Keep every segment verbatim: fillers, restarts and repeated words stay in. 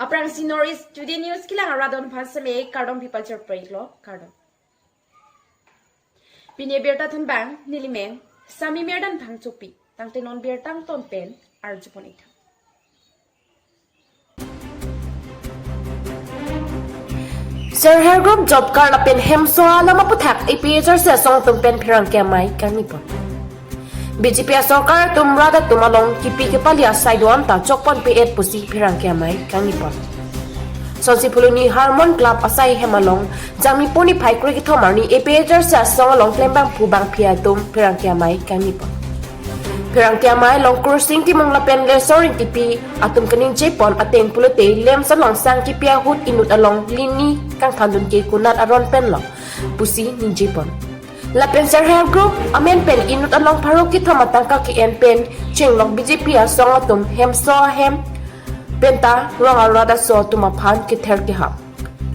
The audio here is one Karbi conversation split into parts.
Aphrangsi North East Today News kelang arat atum aphan seme kardom pipachar pray lo, kardom. Pini birta thanbang nelimen Sami Merdan Phangchopi, tangte non birta angton pen arjupon ik tha. Self Help Group job card lapen hemso alam aputhak APHLC asong atum pen pherangke amei kangnipon. BJP asorkar atum rat atum along kipi kepali asai do-an ta chokponpe-et pusi pherangke amei kangnipon. Sonsi Phuloni Harmon Club asai hem along Jangmi puni phai kre kethom arni APHLC asong along klembangphu bangphi atum pherangke amei kangnipon. Pherangke amei along Kursing Timung lapen Lesor Ingtipi atum kaningjepon ateng pulote LAMPS along sang kipi ahut inut along lini kangthandun ke konat aron pen lo pusi ningjepon. Lapen Self Help Group amen pen inut along pharo kethom atangka ke-en pen chenglok BJP asong atum hemso ahem penta rong arat aso atum aphan kether kehap.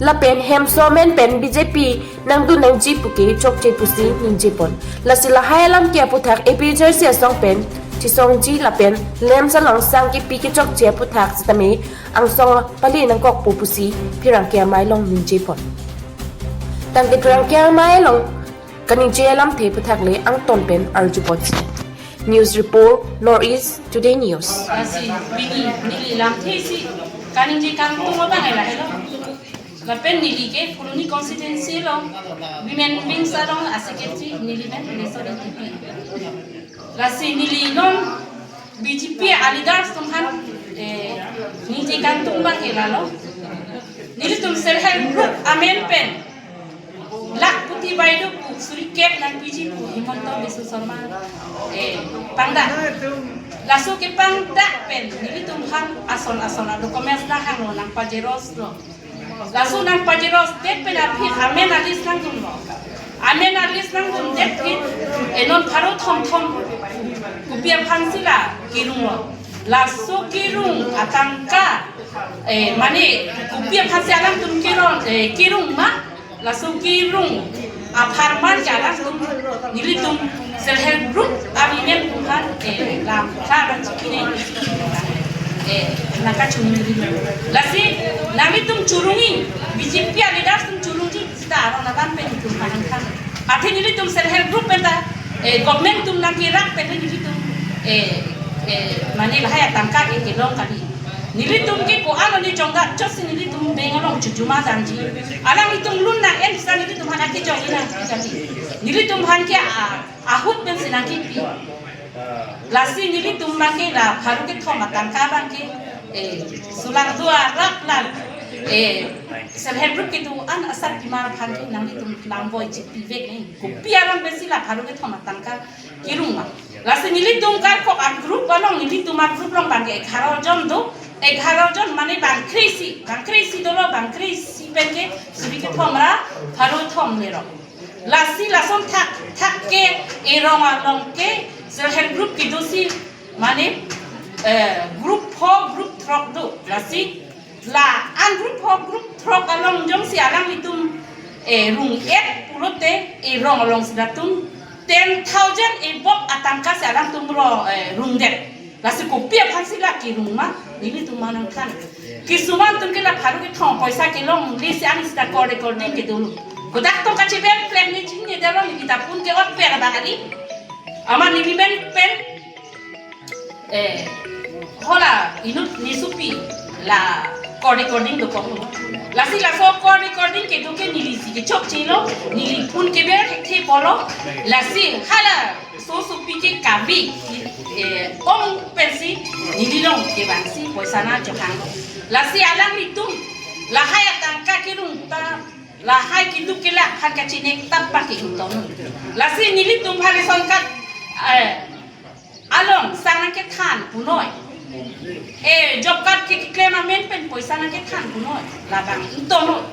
Lapen hemso amen pen BJP nangdun nangji puke chokche pusi ningjepon. Lasi lahai alam ke aputhak APHLC asong pen chisongji lapen LAMPS along sang kipi kechokche aputhak sitame angsong pali nangkokpo pusi pherangke amei along ningjepon. Tangte pherangke amei along kaningje alamthe aputhak le angton pen arjuponsi. News report, North East Today News. Lasi pini neli lamthe isi kaningje kangtung abang lahelo. Lapen neli ke Phuloni constituency along women wings along a-secretary nelimen Lesor Ingtipi. Lasi neli non BJP a-leaders atum aphan, eh, ningje kangtung abang ke lalo. Nelitum Self Help Group amen pen Lakhpati Baideo pu suri kep nangpiji pu Himanta Biswa Sarma, eh, pangdak. Laso kepangdak pen nelitum aphan ason ason a-documents nang hanglo, nangpa-xerox lo. Laso nangpa-xerox det pen aphi amen a-list nangdunlo. Amen a-list nangdundet aphi, eh, non pharo thomthom kopi aphansi la kerunglo. Laso kerung atangka, eh, mane kopi aphansi alangtum kerong, eh, kerung ma, laso kerung apharman ke alangtum nelitum Self Help Group a-women atum aphan, eh, lam kha abang chikine, eh, nangkachongri. Lasi nanglitum chorongji, BJP a-leaders atum chorongji seta aron alam pen itum aphan nangthan. Athe nelitum Self Help Group penta, eh, government atum nangkerap pen nelitum, eh, eh, mane lahai atangka ke kelong kali. Nelitum ke ko-an arni jongda chotsi nelitum bank along chojoma damji. Alanglitum loan nang-en seta nelitum aphan akejoi nangji kali. Nelitum aphan ke a, ahut pensi nangkipi. Lasi nelitum abang ke la pharo kethom atangka abang ke, eh, sulang dua rap lang, eh, Self Help Group kedo-an asat pimar aphan ke nanglitum langboi chipivek nang. Kopi aron pensi la pharo kethom atangka kerung ma. Lasi nelitum karkok a-group along, nelitum a-group along abang ke egharo jon do, egharo jon mane bang kre-isi, bang kre-isi dolo, bang kre-isi pen ke suri kethom ra pharo thom lerok. Lasi lason thakthak ke erong along ke Self Help Group kedosi mane, eh, group pho group throk do. Lasi la-an group pho group throk along jongsi alanglitum, eh, rung-et pulote erong alongsi latum ten thousand above atangka si alangtum ro, eh, rungdet. Lasi kopi aphansi la kerung ma, nelitum aphan nangthan. Kisuman atum ke la pharo kethom poisa kelongle si ani seta court recording kedo lo. Kodak tong kachebeplem ne chinine detlo, neli ta pun ke-ot per abang kali. Amat nelimen pen, eh, hala inut nesopi la court recording dokok. Lasi laso court recording kedo ke nelisi kechokche lo, neli pun keber thekthe pulo. Lasi hala sosopi ke kave, eh, ong pensi neli along kevangsi poisa nangchohang. Lasi alanglitum lahai atangka kerung ta lahai keduk kelak aphan kachinek tap abang ke ingtonnon. Lasi nelitum aphan ison card, eh, along sang nangkethan punoi. Eh, job card ke keklem amen pen poisa nangkethan punoi. Labang ingtonnon.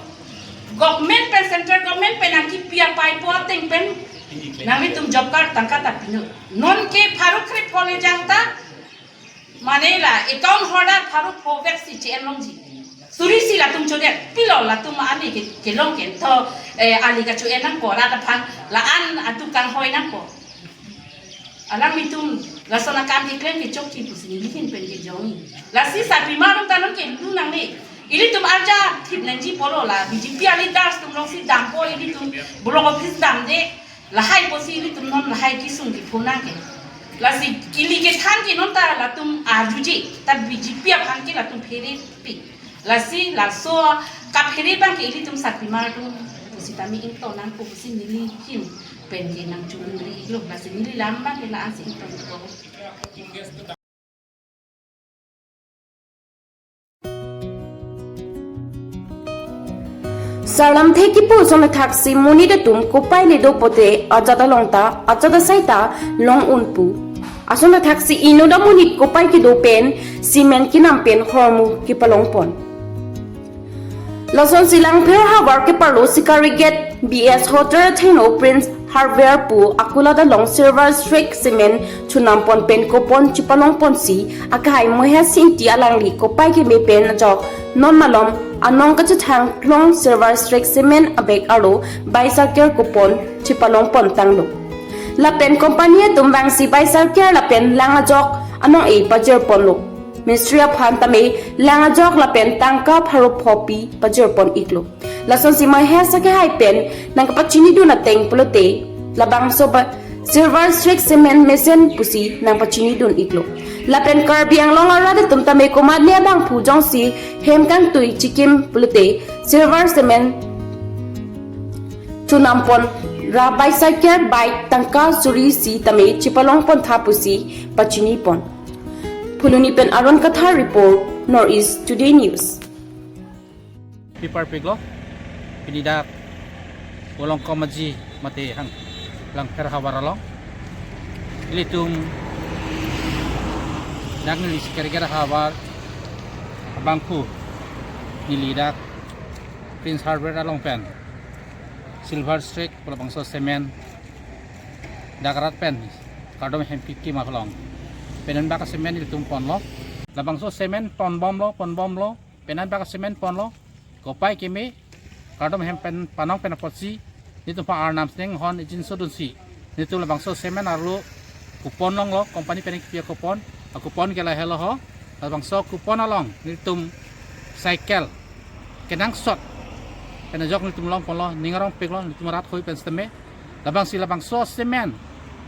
Government pen, central government pen nangkipi apaipo ateng pen nanglitum job card tangka ta pinoi. Non ke pharo kre pho le jang ta mane la account holder pharo pho vek si che-en longji. Suri isi latum chodet, pilo latum ani ke, kelong ke tho, eh, ali kacho-en nangpo, rat aphan la-an atum kanghoi nangpo. Alanglitum lason akam keklem kechokche pusi nelihin pen kejongji. Lasi sarpimar atum ta non ke lu nangne. Ilitum arja thip nangji pulo la B J P a leaders atum alongsi dampo, ilitum block office damde, lahai pusi ilitum non lahai kesung kepho nangke. Lasi ili kethan ke non ta latum arjuje, ta B J P aphan ke latum pherepik. Lasi laso kaphere abang ke ilitum sarpimar atum pusitame ingtong nangpo pusi neli ahin pen ke nangchoningri lo, lasi neli alam abang ke la-ansi ingtong po. Sarlamthe kipu ason athaksi monit atum kopai le do pote ajat along ta, ajat asai ta long un pu. Ason athaksi inut amonit kopai kedo pen cement kenam pen hormu kepalong pon. Lasonsi Langpher havar keparlo Sikarigat B S Hotel athengno Prince Hardware pu akulat along Silver Streak cement chonam pon pen coupon chepalong ponsi akehai Mohesh Ingti alangli kopai keme pen ajok non malom anong kachethang klong Silver Streak cement abag arlo bicycle coupon chepalong pon tanglo. Lapen company atum vangsi bicycle lapen lang ajok anong-e pajir ponlo. Mistri aphan tame lang ajok lapen tangka pharo pho pi pajir pon iklo. Lasonsi Mohesh akehai pen nangkapachinidun ateng pulote labangso ba Silver Streak cement mesen pusi nangpachinidun iklo. Lapen Karbi Anglong arat atum tame komatne abangphu jongsi hem kangtui chikim pulote Silver cement chonam pon ra bicycle, bike tangka suri isi tame chepalong pon tha pusi pachini pon. Phuloni pen Aaron Kathar report, North East Today News. Pipar piglo, pini dak Volongkom Aji mate hang Langpher havar along. Ilitum dak neli Sikarigat havar abangphu neli dak Prince Hardware along pen Silver Streak pu labangso cement dak rat pen kardom hem kekim along penan bak cement ilitum ponlo. Labangso cement ponbomlo, ponbomlo, penan bak cement ponlo. Kopai keme kardom hem pen panong pen apotsi nelitum pa Arnam Seng hon ejin sodunsi nelitum labangso cement arlo coupon longlo, company pen kepi a-coupon, a-coupon ke lahelo ho. Labangso coupon along nelitum cycle kenangsot pen ajok nelitum long ponlo, ning arong piklo, nelitum rat hoi pen sitame. Labangsi labangso cement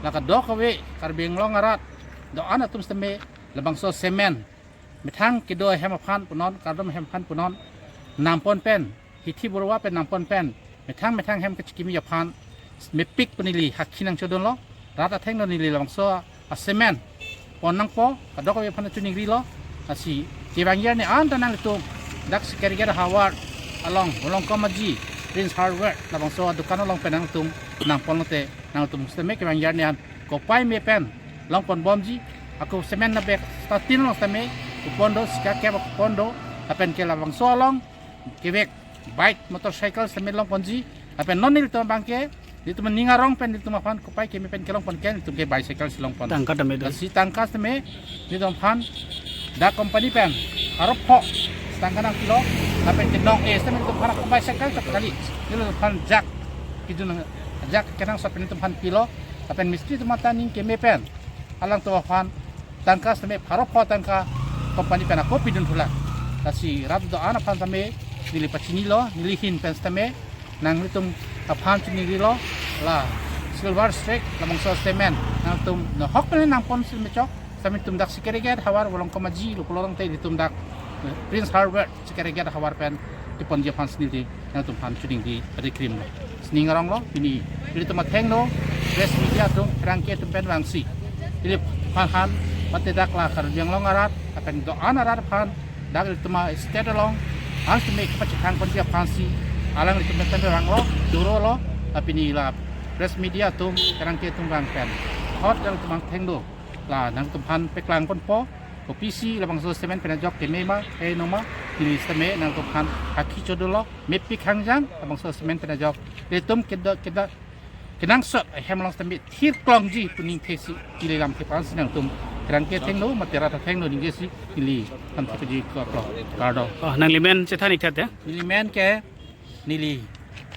la kadokave Karbi Anglong arat do-an atum sitame labangso cement methang kedo ahem aphan punon, kardom ahem aphan punon, nam pon pen, hithi borwa pen nam pon pen, methang methang hem kachikimi aphan mepik pu neli hakhi nangchodunlo. Rat athengno neli labangso a-cement pon nangpo, kadokave aphan choningrilo. Lasi kevang arni an ta nanglitum dak Sikarigat havar along Volongkom Aji Prince Hardware labangso adukan along pen nangtum nam ponlote nangtum sitame kevang arni an kopai me pen long ponbomji. Ako cement na bag starting along sitame coupon do, sika kep coupon do, lapen ke labangso along kevek bike, motorcycle sitame long ponji. Lapen non nelitum abangke nelitum ning arong pen nelitum aphan kopai keme pen kelong pon ke nelitum ke bicycle si long pon. Tangka tame do. Lasi tangka sitame nelitum aphan dak company pen pharo pho tangka nangpilo, lapen ke nong-e sitame nelitum aphan bicycle chot kali, nelitum aphan jak kejun, jak kenangsot pen nelitum aphan pilo. Lapen mistri atum ta ning keme pen alangtum aphan tangka sitame pharo pho tangka company pen ako pidun thulang. Lasi rat do-an aphan sitame neli pachinilo, neli ahin pen sitame nanglitum aphan choningrilo, la Silver Streak labangso cement nangtum nahok pen nam pon sitame chok, sitame nelitum dak Sikarigat havar Volongkom Aji lo pulo tangte nelitum dak, eh, Prince Hardware Sikarigat havar pen keponji aphan si neli nangtum aphan choningri adi krim lo. Sining arong lo, pini ilitum athengno press media atum, pherangke atum pen vangsi ili aphan han mate dak la Karbi Anglong arat lapen do-an arat aphan dak ilitum a-state along an sitame kepachethang ponji aphan si alanglitum pen vanglo, doro lo. Lapen pini la press media atum, pherangke atum vang pen hot ilitum athengno la nangtum aphan paklang ponpo, kopisi labangso cement pen ajok keme ma, heno ma, neli sitame nangtum aphan hakhi chodunlo, mepik hangjang labangso cement pen ajok. Ilitum keda, keda, kenangsot ahem along sitame thir klongji pu ningthesi ili lam ke aphan si nangtum pherangke athengno mate rat athengno ningjesi ili lam ke ji ko aplo. Kardom. Oh, nangli men chethan ik tha te? Neli men ke neli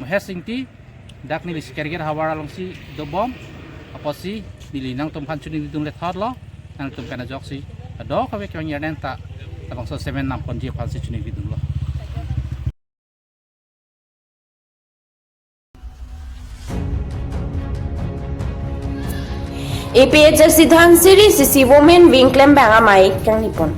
Mohesh Ingti, dak neli Sikarigat havar alongsi dobom. Apotsi neli nangtum aphan choningridun le thot lo, nangtum pen ajoksi kadokave kevang arni an ta labangso cement nam ponji aphan si choningridunlo. A P H L C Dhansiri C C Women Wing klembang amei kangni pon.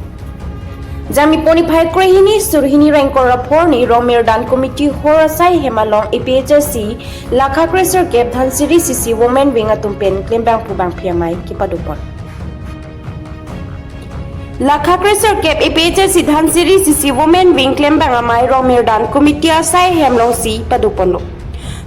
Jangmi pon niphai kre hini, suri hini ra ingkoi ra pho arni Rongmirdan Committee hor asai hem along A P H L C lakha kre sirkep Dhansiri C C Women Wing atum pen klembangphu bangpi amei kepado pon. Lakha kre sirkep A P H L C Dhansiri C C Women Wing klembang amei Rongmirdan Committee asai hem alongsi pado ponlo.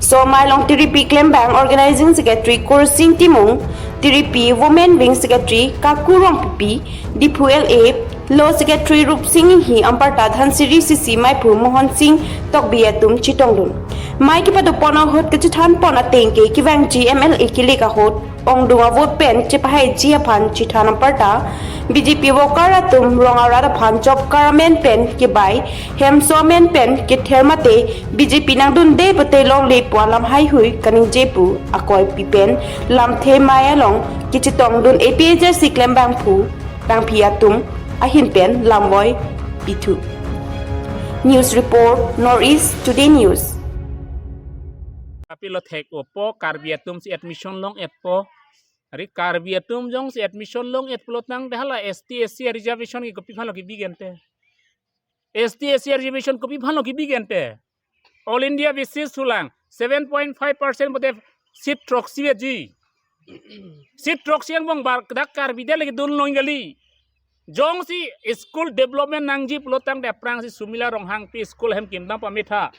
Laso amei along tiripi klembang Organizing Secretary Kursing Timung, tiripi Women Wing Secretary Kaku Rongpipi, Diphu L A, Law Secretary Rupsing Enghi, anparta Dhansiri C C meiphu Mohon Sing Tokbi atum chetongdun. Amei kepado pon ahut kachethan pon ateng ke kevangji M L A kilik ahut ongdung avote pen chepahaiji aphan chethan, anparta B J P worker atum rong arat aphan job card amen pen kebai, hemso amen pen kether mate B J P nangdunde pute longle pu alam haihui kaningje pu akoi pi pen lamthe amei along kechetongdun A P H L C klembangphu bangpi atum ahin pen lamvoi pithu. News report, North East Today News. Apilo thek-opo, Karbi atum si admission long-etpo. Ari Karbi atum jongsi admission long-et pulotangte hala S T S C reservation ke kopi aphanlo kebi gente? S T S C reservation kopi aphanlo kebi gente? All India basis thulang, seven point five percent pute seat throksi vetji. Seat throksi angbong bar dak Karbi adet le kedun long kali. Jongsi school development nangji pulotangte aphrangsi Sumila Ronghangpi school ahem kimdam pametha.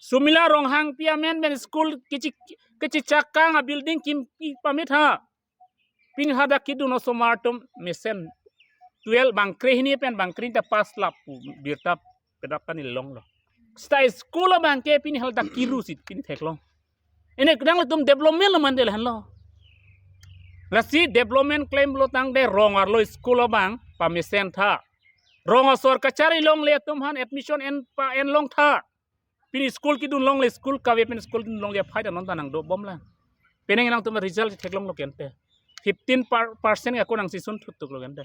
Sumila Ronghangpi amen pen school kechi, kechechak kang abuilding kimpi pametha. Pini hadak kedun osomar atum mesen twelve bang kre hini pen bang kre ta pass lap pu birta pedak kani longlo. Seta school abang ke pini hadak kiru si pini theklong. Ini kedang atum development lo mande lahenlo. Lasi development klem pulotangte rong arlo school abang pamesetha. Rong asor kachari longle atum aphan admission en pa en longtha. Pini school kedun longle, school kave pen school kedun longle aphai ta non ta nangdobomlang. Penang nangtum result theklonglo kente. Fifteen percent ako nangsi sun thut tuklo kente.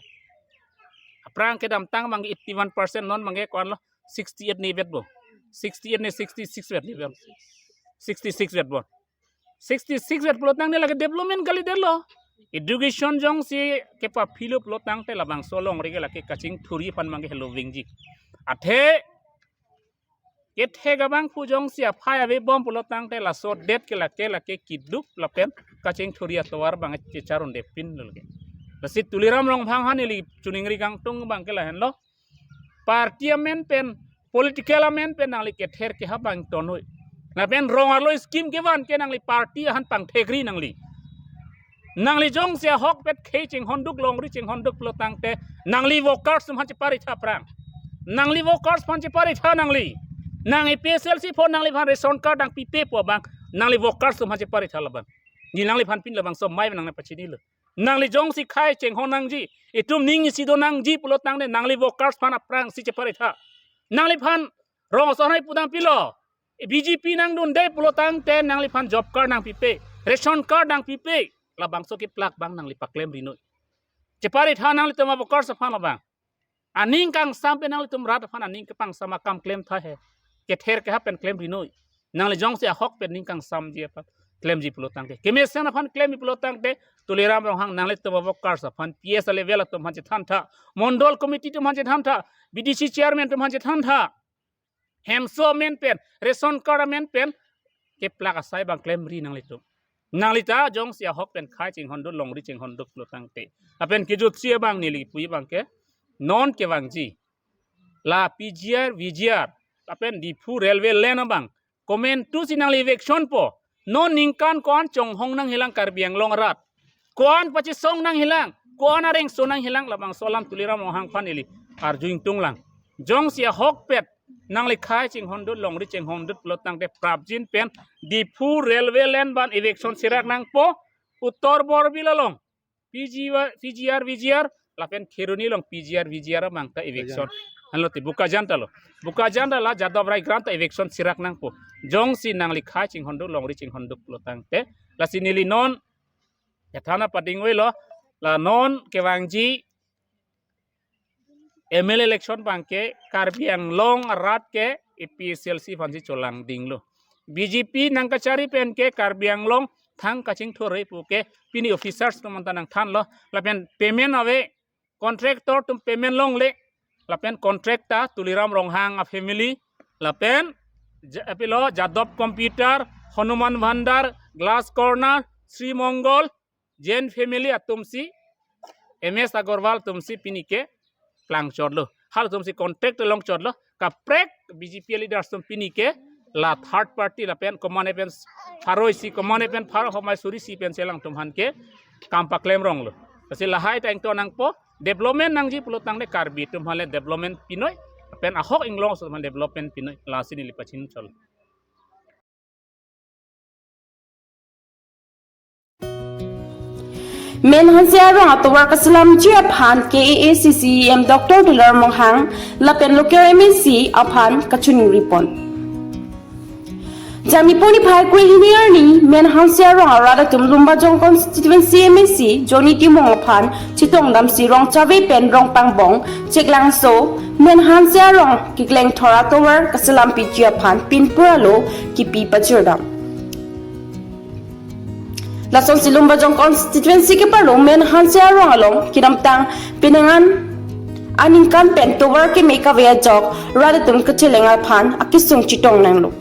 Aphrang kedamtang abang eighty-one percent, non abang ke ko-anlo sixty-eight ni vetpo. Sixty-eight ni sixty-six vet ni vet. Sixty-six vetpo. Sixty-six vet pulotangte lake development kalidetlo. Education jongsi kepaphilo pulotangte labangso alongri ke lake kachingthuri aphan abang ke helo vingji. Athe kethek abangphu jongsi aphai avebom pulotangte laso adet ke lake lake keduk lapen kachingthuri atovar abang chechar-un-e pinlo ke. Lasi Tuliram Ronghang aphan ili choningri kangtung abang ke lahenlo. Party amen pen, political amen pen nangli kether keha abang tonoi. Lapen rong arlo scheme kevan ke nangli party aphan pangthekri nangli. Nangli jongsi ahokpet khei chinghonduk longri chinghonduk pulotangte nangli workers atum aphan cheparitha aphrang. Nangli workers aphan cheparitha nangli. Nang A P H L C aphan nangliphan ration card nangpipe pu abang nangli workers atum aphan cheparitha labang. Ni nangliphan pin labangso amei nangne pachinilo. Nangli jongsi khei chinghon nangji, itum ning isi do nangji pulotangte nangli workers aphan aphrangsi cheparitha. Nangliphan rong asor hai pudam pilo. B J P nangdunde pulotangte nangliphan job card nangpipe, ration card nangpipe. Labangso keplak abang nangli paklemrinoi. Cheparitha nanglitum a-workers aphan labang. Aning kangsam pen nanglitum rat aphan aning kepangsam akam klemtha he. Kether keha pen klemrinoi. Nangli jongsi ahokpet ning kangsamji aphan klemji pulotangte, kemesen aphan klemji pulotangte, Tuliram Ronghang nanglitum a-workers aphan, P S level atum aphan chethantha, Mondol Committee atum aphan chethantha, B D C chairman atum aphan chethantha. Hemso amen pen, ration card amen pen, keplak asai abang klemri nanglitum. Nangli ta jongsi ahok pen khei chinghonduk longri chinghonduk pulotangte. Lapen kejutsi abang neli pu abang ke, non kevangji la P G R, V G R, lapen Diphu railway line abang komantusi nangli eviction po. Non ningkan ko-an chonghong nanghelang Karbi Anglong arat? Ko-an pachesong nanghelang? Ko-an arengso nanghelang? Labangso alam Tuliram Ronghang aphan ili arju ingtunglang. Jongsi ahokpet nangli khei chinghondut longri chinghondut pulotangte prapjin pen Diphu railway line abang eviction sirak nangpo, Uttar Borbil along P G, P G R, V G R, lapen Kheroni along P G R, V G R abang ta eviction. Anlote Bokajan ta lo. Bokajan ta la Jadavrai Grant ta eviction sirak nangpo. Jongsi nangli khei chinghonduk longri chinghonduk pulotangte. Lasi neli non kethana pading avelo, la non kevangji M L A election abang ke Karbi Anglong arat ke A P H L C aphansi cholangdinglo. B J P nangkachari pen ke Karbi Anglong thang kachingthur pu ke pini officers atum anta nangthanlo. Lapen payment ave, contractor atum payment longle. Lapen contract ta Tuliram Ronghang a-family, lapen Ja-, apilo Jadov Computer, Hanuman Bhandar, Glass Corner, Sri Mongol, Jain family atumsi, M S Agarwal atumsi pini ke plangchotlo. Halatumsi contract longchotlo. Kaprek B J P leaders atum pini ke la third party lapen komane pen pharo isi, komane pen pharo homai suri isi pensi alangtum aphan ke kam paklem ronglo. Lasi lahai ta ingto nangpo, development nangji pulo tangte Karbi atum aphan le development pinoi, lapen ahok inglong aso aphan development pinoi, lasi neli pachinchol. Men Hanse arong atovar kaselamji aphan K A A C C E M Doctor Tuliram Ronghang lapen local M A C aphan kachiningri pon. Jangmi pon niphai kre hini arni Men Hanse arong arat atum Lumbajong constituency M A C Johnny Timung aphan chetongdamsi Rongchave pen Rongpangbong, Cheklangso, Men Hanse arong kekleng thor atovar kaselampiji aphan pinpur alo kipi pajirdam. Lasonsi Lumbajong constituency keparlo Men Hanse arong along kedamtang penang an aningkan pen tovar keme kave ajok rat atum kacheleng aphan akesung chetong nanglo.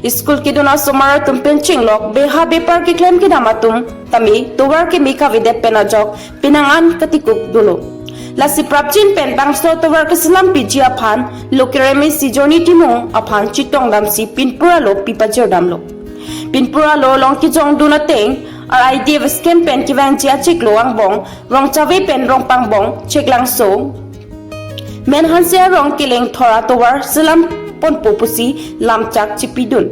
School kedun asomar atum pen chenglok beha bepar keklem kedam atum tame tovar keme kavedet pen ajok penang an katikuk dolo. Lasi prapjin pen bangso tovar kaselampiji aphan local M A C Johnny Timung aphan chetongdamsi pinpur alo pi pajirdamlo. Pinpur alo along kejongdun ateng R I D F scheme pen kevangji achiklo angbong Rongchave pen Rongpangbong, Cheklangso, Men Hanse arong kekleng thor atovar selam ponpo pusi lamchak chepidun.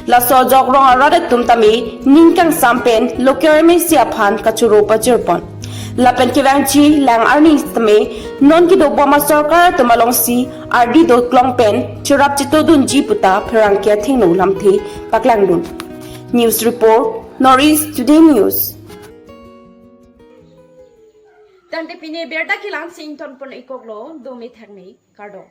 Laso ajok rong arat atum tame ning kangsam pen local M A C aphan kachoro pajirpon. Lapen kevangji lang arni tame non kedobom asorkar atum alongsi ardi doklong pen cherap chetodunji puta pherangke athengno lamthe paklangdun. News report, North East Today News. Tangte pini birta kelang si ingtonpon ikoklo, dome thakme, kardom.